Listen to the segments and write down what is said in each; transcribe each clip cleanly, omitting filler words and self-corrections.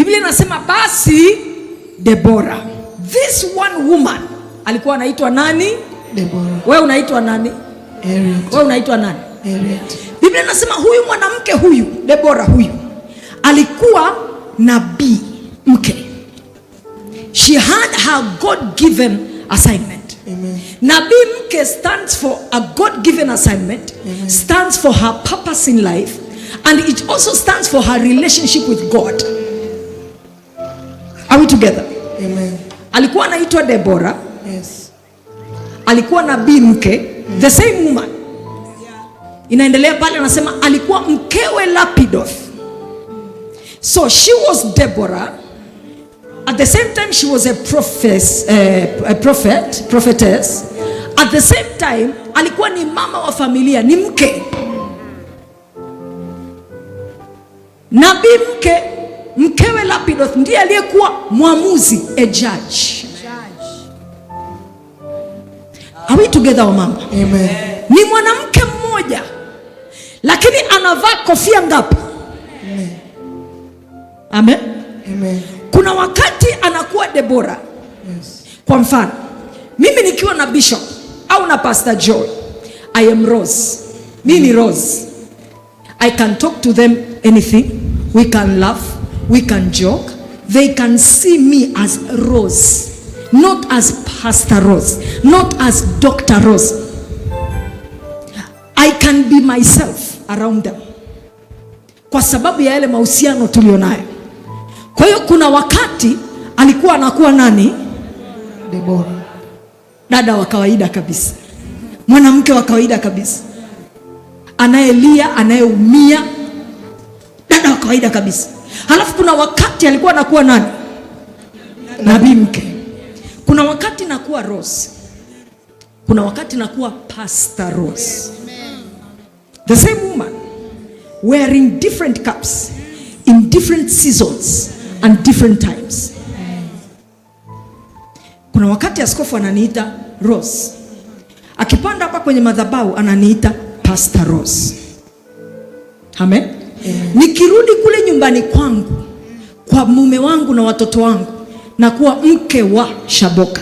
Biblia inasema basi Debora, this one woman alikuwa anaitwa nani? Deborah. Wewe unaitwa nani? Harriet. Wewe unaitwa nani? Harriet. Biblia inasema huyu mwanamke huyu Debora huyu alikuwa nabii mke. She had her God given assignment. Amen. Nabii mke stands for a God given assignment. Amen. Stands for her purpose in life, and it also stands for her relationship with God. Are we together? Amen. Alikuwa anaitwa Debora. Yes. Alikuwa nabii mke, the same woman. Inaendelea pale, anasema alikuwa mkewe Lapidoth. So she was Deborah. At the same time she was a prophet, prophetess. At the same time alikuwa ni mama wa familia, ni mke. Nabii mke, mkewe Lapidoth ndiye aliyekuwa mwamuzi, a judge. Are we together, wamama? Amen. Ni mwanamke mmoja lakini anavaa kofia ngapi? Amen. Amen. Kuna wakati anakuwa Debora. Yes. Kwa mfano, mimi nikiwa na bishop au na Pastor Joy, I am Rose. Mimi ni Rose. I can talk to them anything. We can laugh, we can joke. They can see me as Rose, not as Pastor Rose, not as Dr. Rose. I can be myself around them kwa sababu ya yale mahusiano tulionayo. Kwa hiyo kuna wakati alikuwa anakuwa nani? Deborah. Dada wa kawaida kabisa, mwanamke wa kawaida kabisa, anayelia, anayeumia, dada wa kawaida kabisa. Halafu kuna wakati alikuwa anakuwa nani? Nabii mke. Kuna wakati nakuwa Rose, kuna wakati nakuwa Pastor Rose. The same woman wearing different caps in different seasons and different times. Kuna wakati askofu ananiita Rose, akipanda hapa kwenye madhabahu ananiita Pastor Rose. Amen. Nikirudi kule nyumbani kwangu kwa mume wangu na watoto wangu, na kuwa mke wa Shaboka,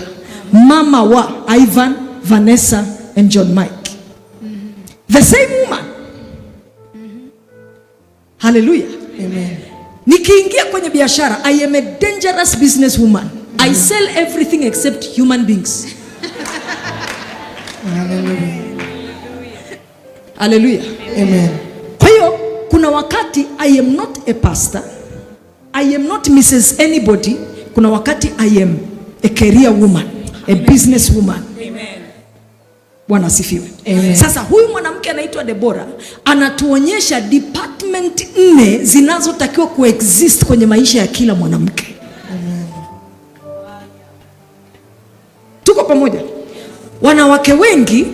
mama wa Ivan, Vanessa and John Mike. The same woman. Hallelujah. Amen. Nikiingia kwenye biashara, I am a dangerous business woman. I sell everything except human beings. Hallelujah. Hallelujah. Amen. Kwa hiyo kuna wakati I am not a pastor, I am not Mrs. Anybody. Kuna wakati I am a career woman, a business woman. Bwana asifiwe. Amen. Sasa huyu mwanamke anaitwa Debora anatuonyesha department 4 zinazotakiwa kuexist kwenye maisha ya kila mwanamke. Tuko pamoja? Wanawake wengi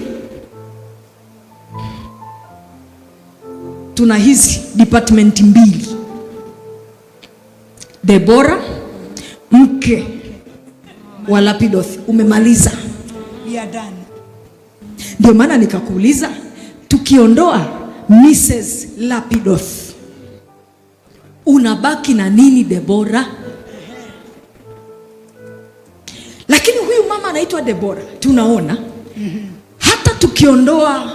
tuna hizi department 2. Debora mke wa Lapidoth, umemaliza. We are done. Ndio maana nikakuuliza, tukiondoa Mrs. Lapidoth unabaki na nini Debora? Lakini huyu mama anaitwa Debora, tunaona hata tukiondoa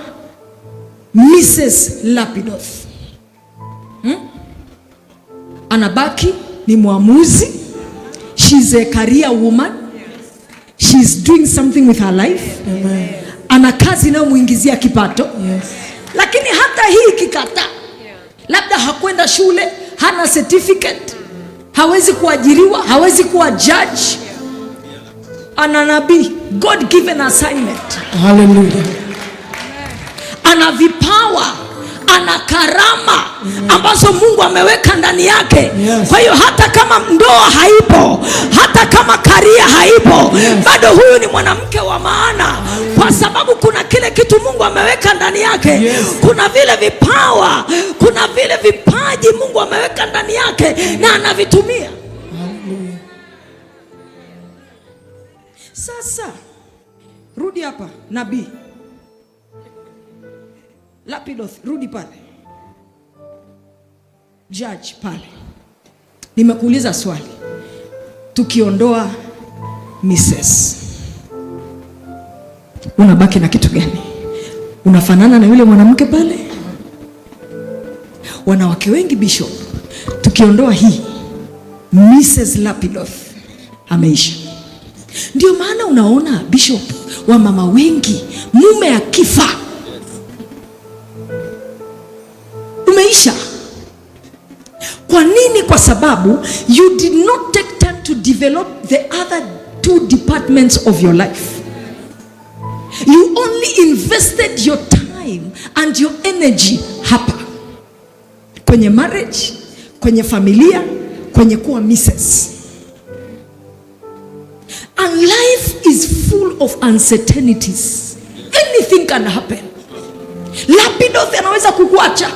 Mrs. Lapidoth, anabaki ni mwamuzi. She's a career woman. She's doing something with her life. Amen. Ana kazi inayomuingizia kipato. Yes. Lakini hata hii ikikataa, labda hakwenda shule, hana certificate, hawezi kuajiriwa, hawezi kuwa judge, ana nabii, God given assignment. Hallelujah. Ana vipawa, ana karama ambazo Mungu ameweka ndani yake. Yes. Kwa hiyo hata kama ndoa haipo, hata kama karia haipo, Yes. bado huyu ni mwanamke wa maana, kwa sababu kuna kile kitu Mungu ameweka ndani yake. Yes. Kuna vile vipawa, kuna vile vipaji Mungu ameweka ndani yake na anavitumia. Hallelujah. Sasa rudi hapa nabii Lapidoth, rudi pale. Judge pale. Nimekuuliza swali, tukiondoa Mrs, unabaki na kitu gani? Unafanana na yule mwanamke pale? Wanawake wengi, Bishop, tukiondoa hii Mrs. Lapidoth ameisha. Ndio maana unaona, Bishop, wamama wengi mume akifa umeisha. Kwa nini? Kwa sababu you did not take time to develop the other two departments of your life. You only invested your time and your energy hapa kwenye marriage, kwenye familia, kwenye kuwa Mrs. And life is full of uncertainties. Anything can happen. Lapidoth anaweza kukuacha,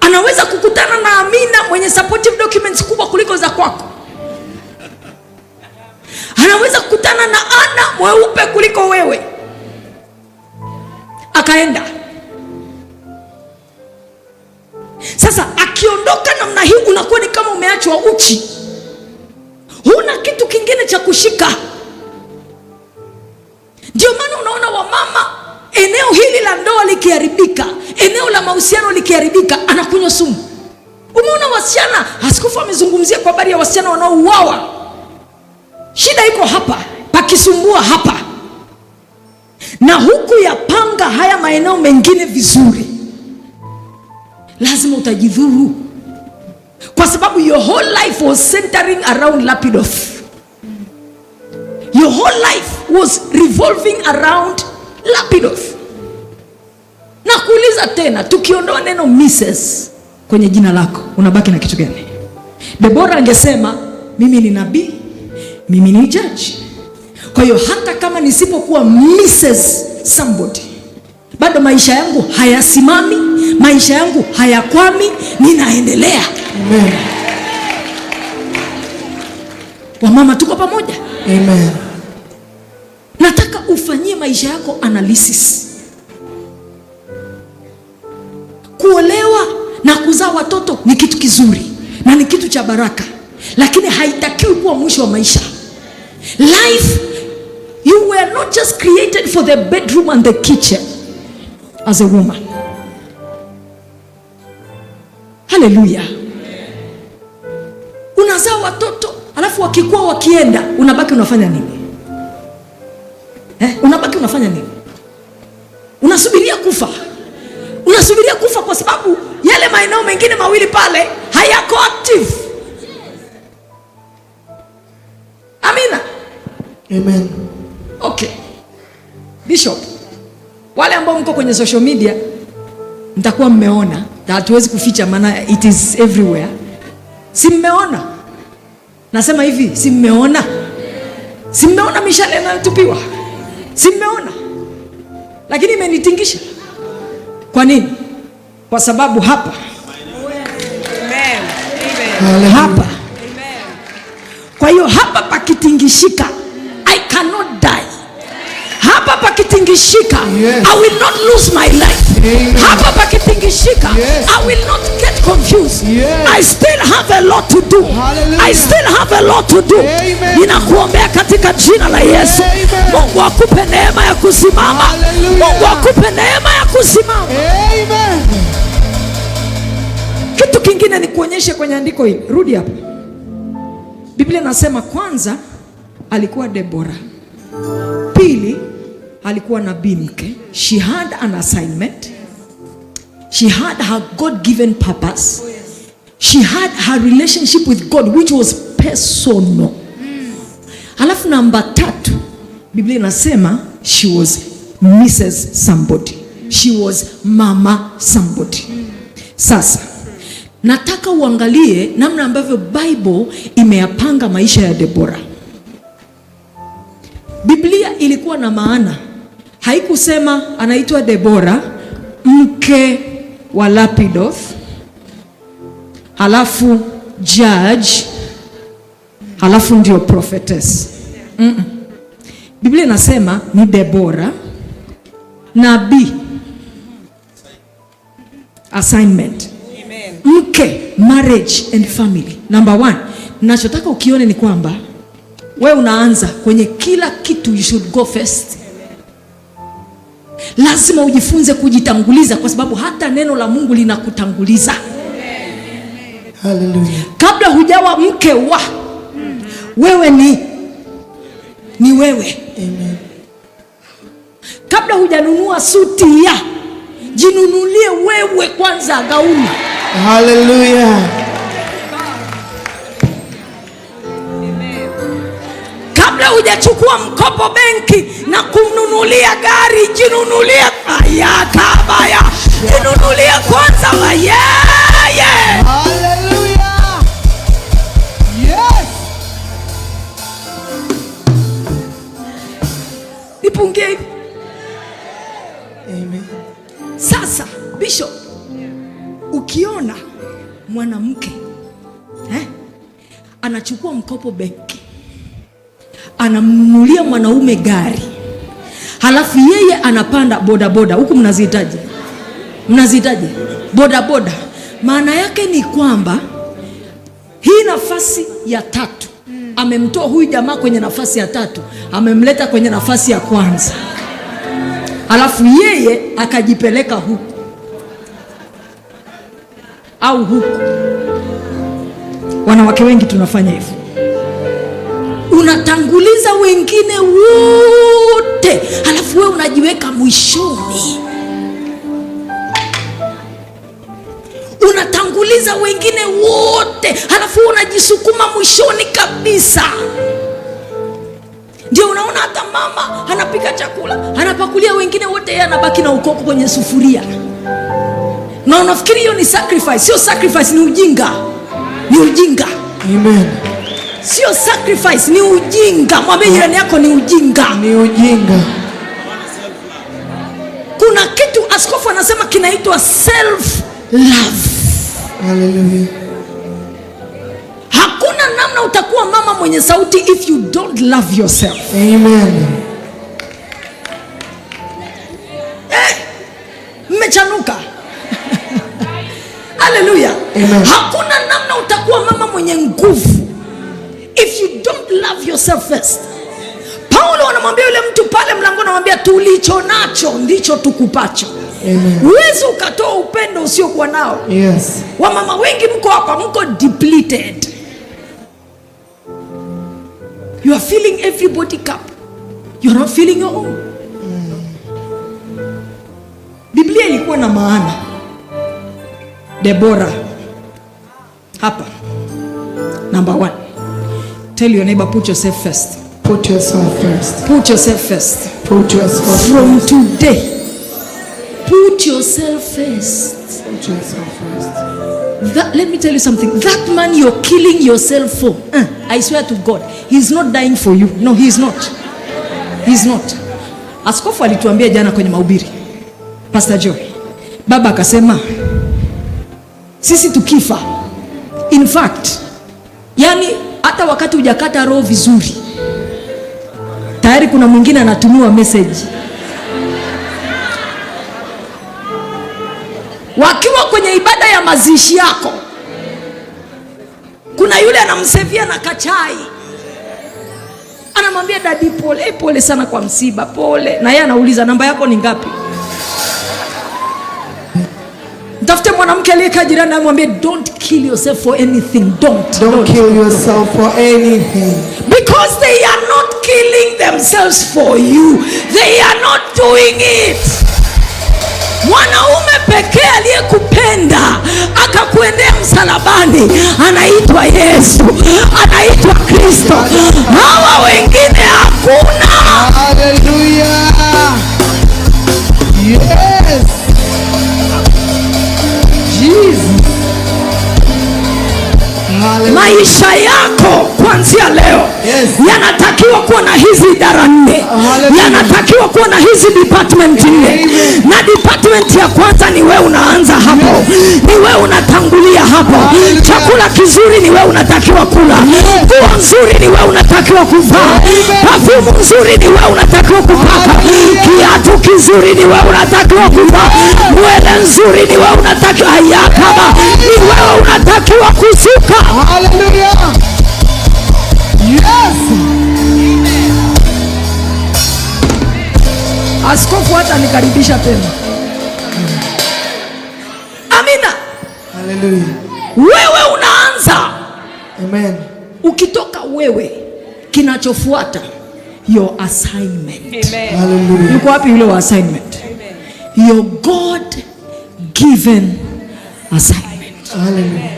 anaweza kukutana na Amina mwenye supportive documents kubwa kuliko za kwako, anaweza kukutana na Ana mweupe kuliko wewe, akaenda. Sasa akiondoka namna hii, unakuwa ni kama umeachwa uchi, huna kitu kingine cha kushika. Ndio maana unaona wamama, eneo hili la ndoa likiharibika, eneo la mahusiano likiharibika, anakunywa sumu. Umeona wasichana, askofu amezungumzia kwa habari ya wasichana wanaouawa. Shida iko hapa, pakisumbua hapa na huku, yapanga haya maeneo mengine vizuri, lazima utajidhuru, kwa sababu your whole life was centering around Lapidoth. Your whole life was revolving around Lapidoth. Na kuuliza tena, tukiondoa neno Mrs kwenye jina lako, unabaki na kitu gani? Debora angesema, "Mimi ni nabii, mimi ni judge. Kwa hiyo hata kama nisipokuwa Mrs somebody, bado maisha yangu hayasimami, maisha yangu hayakwami, ninaendelea." Amen. Wamama, tuko pamoja? Amen. Nataka ufanyie maisha yako analysis. Kuolewa na kuzaa watoto ni kitu kizuri na ni kitu cha baraka, lakini haitakiwi kuwa mwisho wa maisha. Life, you were not just created for the bedroom and the kitchen as a woman. Haleluya! Unazaa watoto alafu wakikua wakienda, unabaki unafanya nini? Eh, unabaki unafanya nini? Unasubiria kufa, unasubiria kufa kwa sababu yale maeneo mengine mawili pale hayako active. Amina. Amen. Okay. Bishop, wale ambao mko kwenye social media mtakuwa mmeona, na hatuwezi kuficha maana it is everywhere. Si mmeona? Nasema hivi, si mmeona? Si mmeona mishale inayotupiwa? Si mmeona? Lakini imenitingisha. Kwa nini? Kwa sababu hapa Amen. Amen. Hallelujah. Hapa. Kwa hiyo hapa pakitingishika, I cannot die. Hapa pakitingishika, Yes. I will not lose my life. Amen. Hapa pakitingishika, Yes. I will not get confused. Yes. I still have a lot to do. Hallelujah. I still have a lot to do. Amen. Ninakuombea katika jina la Yesu. Amen. Mungu akupe neema ya kusimama. Hallelujah. Mungu akupe neema ya kusimama. Amen. Kitu kingine ni kuonyeshe kwenye andiko hili. Rudi hapa. Biblia nasema kwanza alikuwa Debora. Pili alikuwa nabii mke. She had an assignment. She had her God-given purpose. She had her relationship with God, which was personal. Halafu namba tatu, Biblia inasema she was Mrs. Somebody. She was mama somebody. Sasa nataka uangalie namna ambavyo Bible imeyapanga maisha ya Debora. Biblia ilikuwa na maana, haikusema anaitwa Debora mke wa Lapidoth, halafu judge, halafu ndio prophetess. Biblia inasema ni Debora nabii, assignment, Amen. mke. Marriage and family. Number one, nachotaka ukione ni kwamba we unaanza kwenye kila kitu, you should go first. Lazima ujifunze kujitanguliza, kwa sababu hata neno la Mungu linakutanguliza. Hallelujah. Kabla hujawa mke wa, wewe ni wewe. Amen. Kabla hujanunua suti ya, jinunulie wewe kwanza gauni. Hallelujah. Kabla hujachukua mkopo benki na kumnunulia gari, jinunulie ayakabaya, jinunulie kwanza yeye. Hallelujah. Yes. Nipungie hivi. Amen. Sasa Bishop, ukiona mwanamke anachukua mkopo benki, anamnunulia mwanaume gari, halafu yeye anapanda bodaboda, huku mnazihitaji, mnazihitaji bodaboda, maana yake ni kwamba hii nafasi ya tatu amemtoa huyu jamaa kwenye nafasi ya tatu, amemleta kwenye nafasi ya kwanza, halafu yeye akajipeleka huku au huku. Wanawake wengi tunafanya hivyo, unatanguliza wengine wote, halafu wewe unajiweka mwishoni. Unatanguliza wengine wote, halafu wewe unajisukuma mwishoni kabisa. Ndio unaona hata mama anapika chakula, anapakulia wengine wote, yeye anabaki na ukoko kwenye sufuria. Na unafikiri hiyo ni sacrifice? Sio sacrifice, ni ujinga. Ni ujinga. Amen. Sio sacrifice, ni ujinga. Mwambie jirani yako ni ujinga. Ni ujinga. Kuna kitu askofu anasema kinaitwa self love. Hallelujah. Hakuna namna utakuwa mama mwenye sauti if you don't love yourself. Amen. Mmechanuka. Hallelujah. Amen. Hakuna namna utakuwa mama mwenye nguvu if you don't love yourself first. Paulo anamwambia yule mtu pale mlangoni, anamwambia tulicho nacho ndicho tukupacho. Amen. Huwezi ukatoa upendo usiokuwa nao. Yes. Wamama wengi mko hapa, mko depleted. You are filling everybody cup. You are not filling your own. Biblia ilikuwa na maana. Deborah hapa, number one, tell your neighbor, put yourself first. Put yourself first. Put yourself first. Put yourself From first. today, put yourself first. Put yourself first. That, let me tell you something. That man you're killing yourself for, I swear to God, he's not dying for you. No, he's not. He's not. Askofu alituambia jana kwenye mahubiri, Pastor Joy, baba akasema sisi tukifa, in fact, yani hata wakati hujakata roho vizuri, tayari kuna mwingine anatumiwa message. Wakiwa kwenye ibada ya mazishi yako, kuna yule anamsevia na kachai, anamwambia daddy, pole pole sana kwa msiba, pole. Na yeye anauliza namba yako ni ngapi? Mtafute mwanamke aliyekaa jirani, amwambie don't kill yourself for anything. Don't, Don't kill yourself for anything. Because they are not killing themselves for you. They are not doing it. Mwanaume pekee aliyekupenda akakuendea msalabani anaitwa Yesu, anaitwa Kristo. Hawa wengine hakuna. Hallelujah. Yes. Jesus. Hallelujah. Maisha yako kuanzia leo yanatakiwa kuwa na hizi idara nne, Hallelujah. yanatakiwa kuwa na hizi department nne. Amen. Na department ya kwanza ni wewe unaanza hapo, ni wewe unatangulia hapo. Hallelujah. Chakula kizuri ni wewe unatakiwa kula, nguo nzuri ni wewe unatakiwa kuvaa, Amen. perfume nzuri ni wewe unatakiwa kupaka, Hallelujah. kiatu kizuri ni wewe unatakiwa kuvaa, nywele nzuri ni wewe unatakiwa hayakaba, ni wewe unatakiwa kusuka. Hallelujah. Yes. Askofu hata nikaribisha tena. Amina. Hallelujah. Wewe unaanza, Amen. ukitoka wewe, kinachofuata your assignment. Amen. Hallelujah. Yuko wapi yule wa assignment? Your God given assignment, Hallelujah.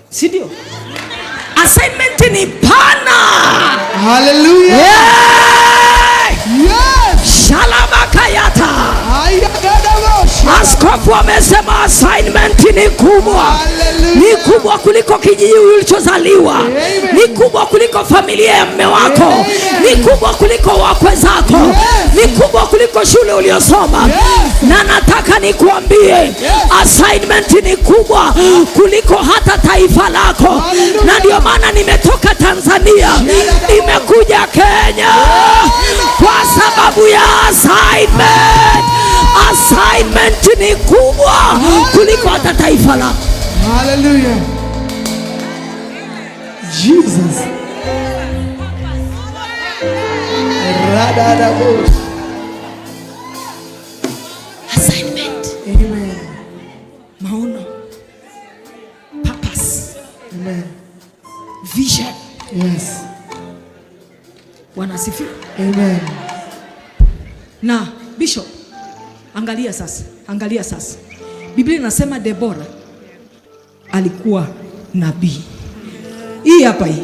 si ndio? Assignment ni pana. Hallelujah. Hey! Yes. Shalabakayata. Ayadadabosh. Askofu amesema assignment ni kubwa, Hallelujah. ni kubwa kuliko kijiji ulichozaliwa, Amen. ni kubwa kuliko familia ya mme wako, Amen. ni kubwa kuliko wakwe zako, Yes. ni kubwa kuliko shule uliyosoma. Yes. Na nataka nikuambie, assignment ni kubwa kuliko hata taifa lako, Hallelujah. na ndio maana nimetoka Tanzania nimekuja Kenya kwa sababu ya assignment. Assignment ni kubwa kuliko hata taifa lako. Hallelujah. Jesus. Radadabosh. Assignment, Amen. maono, purpose, Amen. vision. Yes. Wanasifiwa. Amen. Na Bishop, angalia sasa, angalia sasa. Biblia inasema Debora alikuwa nabii. Hii hapa hii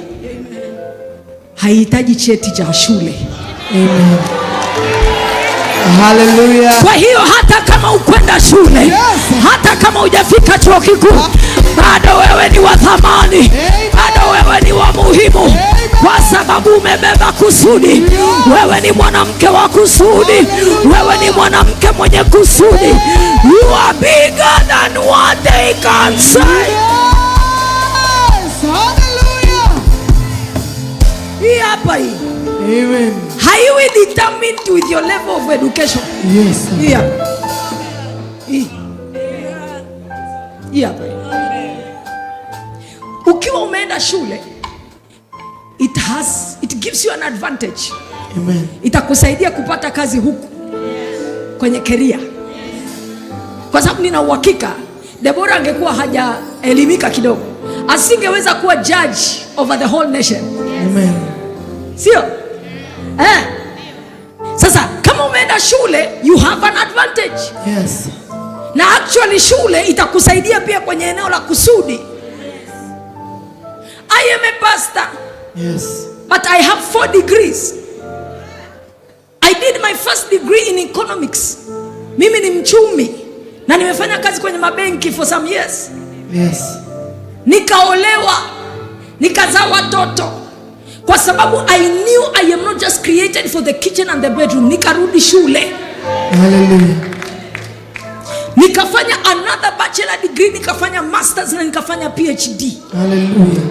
haihitaji cheti cha shule. Amen. Hallelujah. Kwa hiyo hata kama ukwenda shule, hata kama hujafika chuo kikuu, bado wewe ni wa thamani, Amen. bado wewe ni wa muhimu, kwa sababu umebeba kusudi. Wewe ni mwanamke wa kusudi, wewe ni mwanamke mwenye kusudi. You are bigger than what they can say. Yes. Hallelujah. Hii hapa hii Amen. haiwi determined with your level of education. Yes, sir. Hii hapa hii, hii hapa hii. Ukiwa umeenda shule, it gives you an advantage. Amen. Itakusaidia kupata kazi huku kwenye career, kwa sababu nina uhakika Debora angekuwa hajaelimika kidogo, asingeweza kuwa judge over the whole nation, Amen. sio eh? Sasa kama umeenda shule, you have an advantage, na actually shule itakusaidia pia kwenye eneo la kusudi. I am a pastor, but I have four degrees. I did my first degree in economics. Mimi ni mchumi na nimefanya kazi kwenye mabenki for some years. Nikaolewa, nikazaa watoto, kwa sababu I knew I am not just created for the kitchen and the bedroom. Nikarudi shule, Hallelujah. Nikafanya another bachelor degree, nikafanya masters na nikafanya PhD. Hallelujah.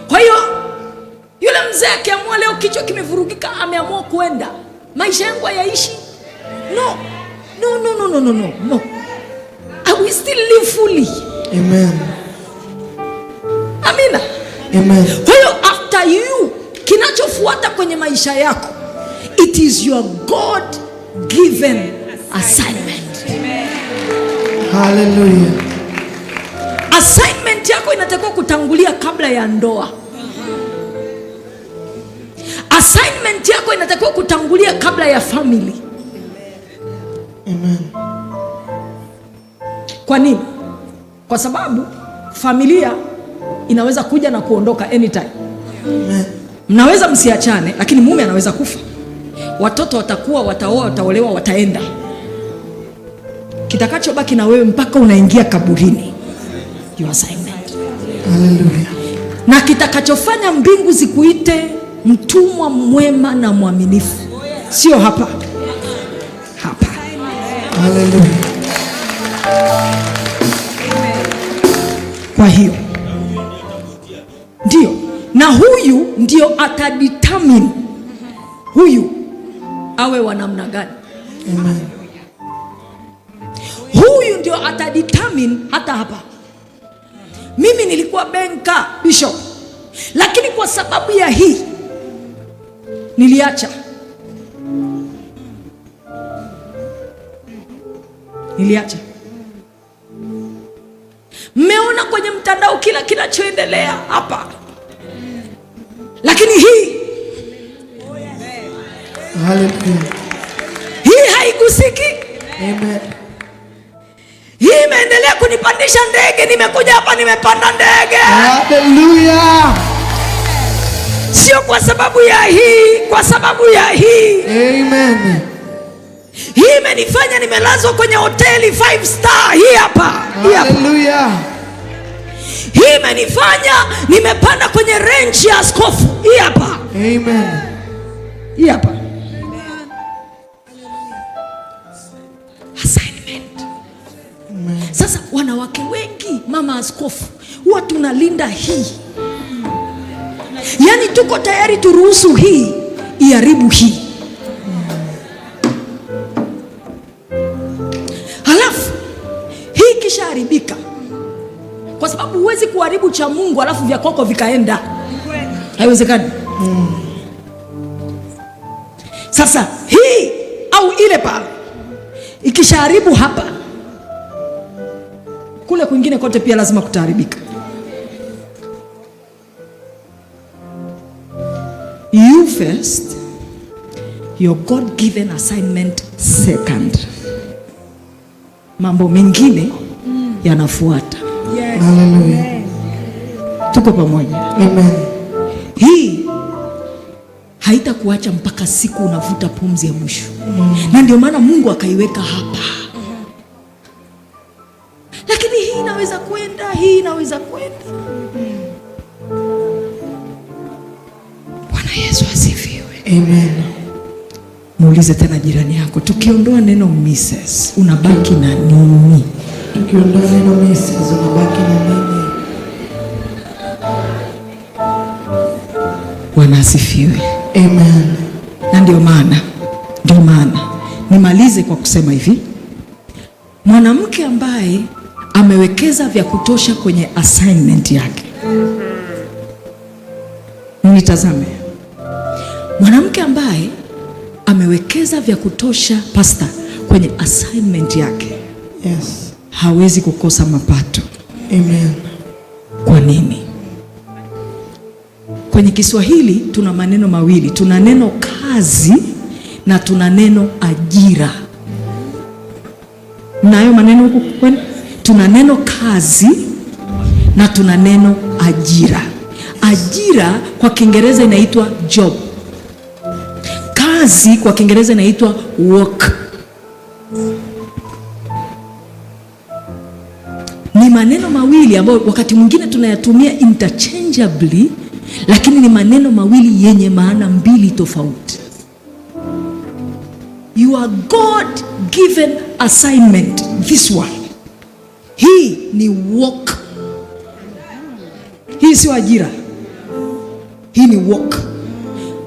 Kwa hiyo yule mzee akiamua leo kichwa kimevurugika, ameamua kuenda, maisha yangu hayaishi. No, no, no, no, no, no, no, no. I will still live fully. Amen. Amina. Amen. Kwa hiyo after you, kinachofuata kwenye maisha yako, it is your God given assignment. Hallelujah. Assignment yako inatakiwa kutangulia kabla ya ndoa. Assignment yako inatakiwa kutangulia kabla ya family. Amen. Kwa nini? Kwa sababu familia inaweza kuja na kuondoka anytime. Amen. Mnaweza msiachane, lakini mume anaweza kufa, watoto watakuwa, wataoa, wataolewa, wataenda. Kitakachobaki na wewe mpaka unaingia kaburini, your assignment. Hallelujah. Na kitakachofanya mbingu zikuite mtumwa mwema na mwaminifu, sio hapa hapa. Hallelujah. Kwa hiyo ndio, na huyu ndio atadetermine huyu awe wa namna gani. Amen. Huyu ndio atadetermine hata hapa. Mimi nilikuwa banker bishop, lakini kwa sababu ya hii niliacha. Niliacha. Mmeona kwenye mtandao kila kinachoendelea hapa, lakini hii Hallelujah. hii haigusiki. Amen. Hii imeendelea kunipandisha ndege. Nimekuja hapa nimepanda ndege, Hallelujah. sio kwa sababu ya hii, kwa sababu ya hii. Amen. Hii imenifanya nimelazwa kwenye hoteli 5 star. Hii hapa, hii hapa. Hallelujah. Hii imenifanya nimepanda kwenye range ya askofu. Hii hapa, Amen. hii hapa. Assignment. Sasa wanawake wengi, mama askofu, huwa tunalinda hii, yaani tuko tayari turuhusu hii iharibu hii, halafu hii ikishaharibika, kwa sababu huwezi kuharibu cha Mungu halafu vya kwako vikaenda, haiwezekani. Sasa hii au ile pale ikishaharibu hapa, kule kwingine kote pia lazima kutaharibika. You first, your God given assignment second. Mambo mengine yanafuata. Yes. Hallelujah. Tuko pamoja. Amen. Hii haitakuacha mpaka siku unavuta pumzi ya mwisho. Na ndio maana Mungu akaiweka hapa. Lakini hii inaweza kwenda, hii inaweza kwenda. Bwana Yesu asifiwe. Amen. Muulize tena jirani yako, tukiondoa neno Mrs, unabaki na nini? Tukiondoa neno Mrs, unabaki na nini? Bwana asifiwe. Amen. Na ndio maana nimalize kwa kusema hivi, mwanamke ambaye amewekeza vya kutosha kwenye assignment yake, nitazame, mwanamke ambaye amewekeza vya kutosha, pastor, kwenye assignment yake, hawezi kukosa mapato. Amen. Kwa nini? Kwenye Kiswahili tuna maneno mawili, tuna neno kazi na tuna neno ajira. Mnayo maneno huku kwenu? Tuna neno kazi na tuna neno ajira. Ajira kwa Kiingereza inaitwa job. Kazi kwa Kiingereza inaitwa work. Ni maneno mawili ambayo wakati mwingine tunayatumia interchangeably, lakini ni maneno mawili yenye maana mbili tofauti. Your God given assignment, this one. Hii ni work. Hii sio ajira. Hii ni work.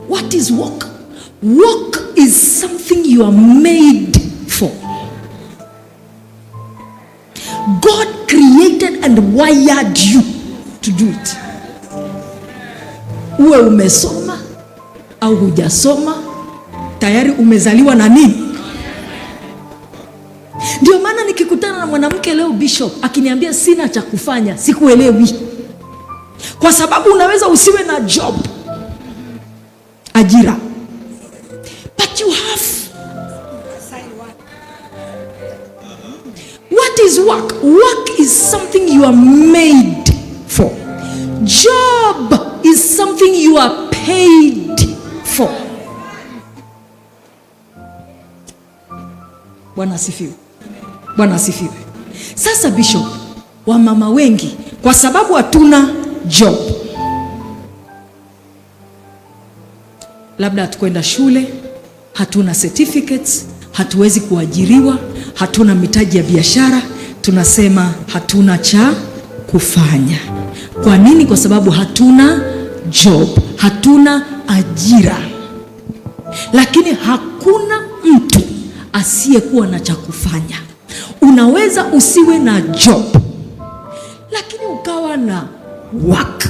What is work? Work is something you are made for. God created and wired you to do it. Uwe umesoma au hujasoma, tayari umezaliwa na nini? Ndio maana nikikutana na mwanamke leo bishop akiniambia sina cha kufanya, sikuelewi. Kwa sababu unaweza usiwe na job, ajira, but you have. What is work? Work is something you are made for. Job is something you are paid for. Bwana asifiwe. Bwana asifiwe. Sasa Bishop, wamama wengi kwa sababu hatuna job, labda hatukwenda shule, hatuna certificates, hatuwezi kuajiriwa, hatuna mitaji ya biashara, tunasema hatuna cha kufanya. Kwa nini? Kwa sababu hatuna job, hatuna ajira. Lakini hakuna mtu asiyekuwa na cha kufanya. Unaweza usiwe na job, lakini ukawa na work.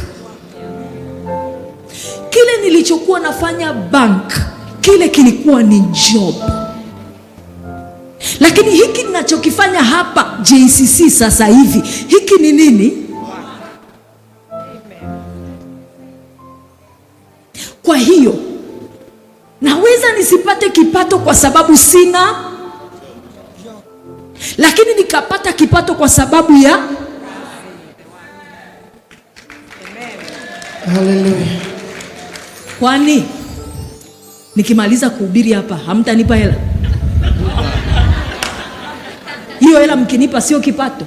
Kile nilichokuwa nafanya bank, kile kilikuwa ni job, lakini hiki ninachokifanya hapa JCC sasa hivi, hiki ni nini? Kwa hiyo naweza nisipate kipato kwa sababu sina, lakini nikapata kipato kwa sababu ya Hallelujah. Kwani nikimaliza kuhubiri hapa hamtanipa hela? Hiyo hela mkinipa sio kipato?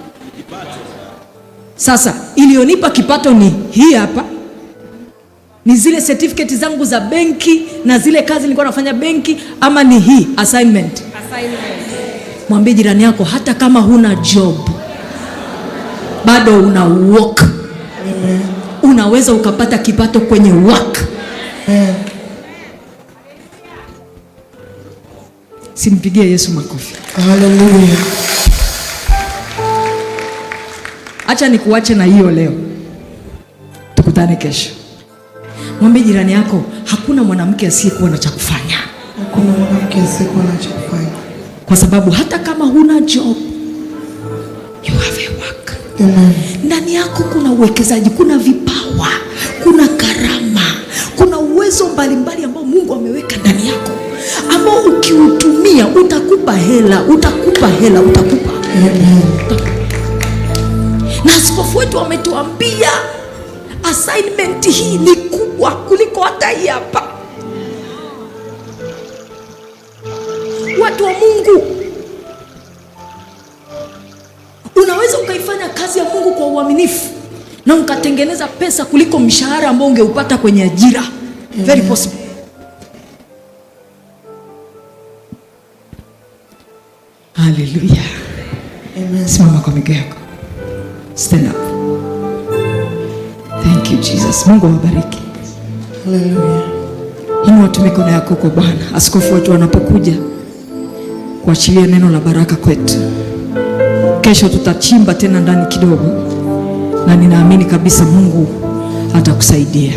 Sasa iliyonipa kipato ni hii hapa, ni zile certificate zangu za benki na zile kazi nilikuwa nafanya benki, ama ni hii assignment? Assignment. Mwambie jirani yako, hata kama huna job bado una work. Amen. Unaweza ukapata kipato kwenye work. Amen. Simpigie Yesu makofi. Hallelujah. Acha nikuache na hiyo leo, tukutane kesho. Mwambie jirani yako, hakuna mwanamke asiyekuwa na cha kufanya. Hakuna mwanamke asiyekuwa na cha kufanya. Kwa sababu hata kama huna job, you have a work. Amen. Ndani yako kuna uwekezaji, kuna vipawa, kuna karama, kuna uwezo mbalimbali ambao Mungu ameweka ndani yako, ambao ukiutumia utakupa hela, utakupa hela, utakupa. Amen. Na askofu wetu ametuambia assignment hii ni kubwa kuliko hata hii hapa. Watu wa Mungu, unaweza ukaifanya kazi ya Mungu kwa uaminifu na ukatengeneza pesa kuliko mshahara ambao ungeupata kwenye ajira. Very possible. Hallelujah. Amen. Simama kwa miguu yako. Stand up. Thank you Jesus. Mungu awabariki. Hallelujah. Inua tu mikono yako kwa Bwana. Askofu wetu anapokuja kuachilia neno la baraka kwetu. Kesho tutachimba tena ndani kidogo, na ninaamini kabisa Mungu atakusaidia.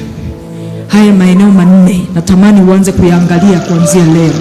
Haya maeneo manne natamani uanze kuyaangalia kuanzia leo.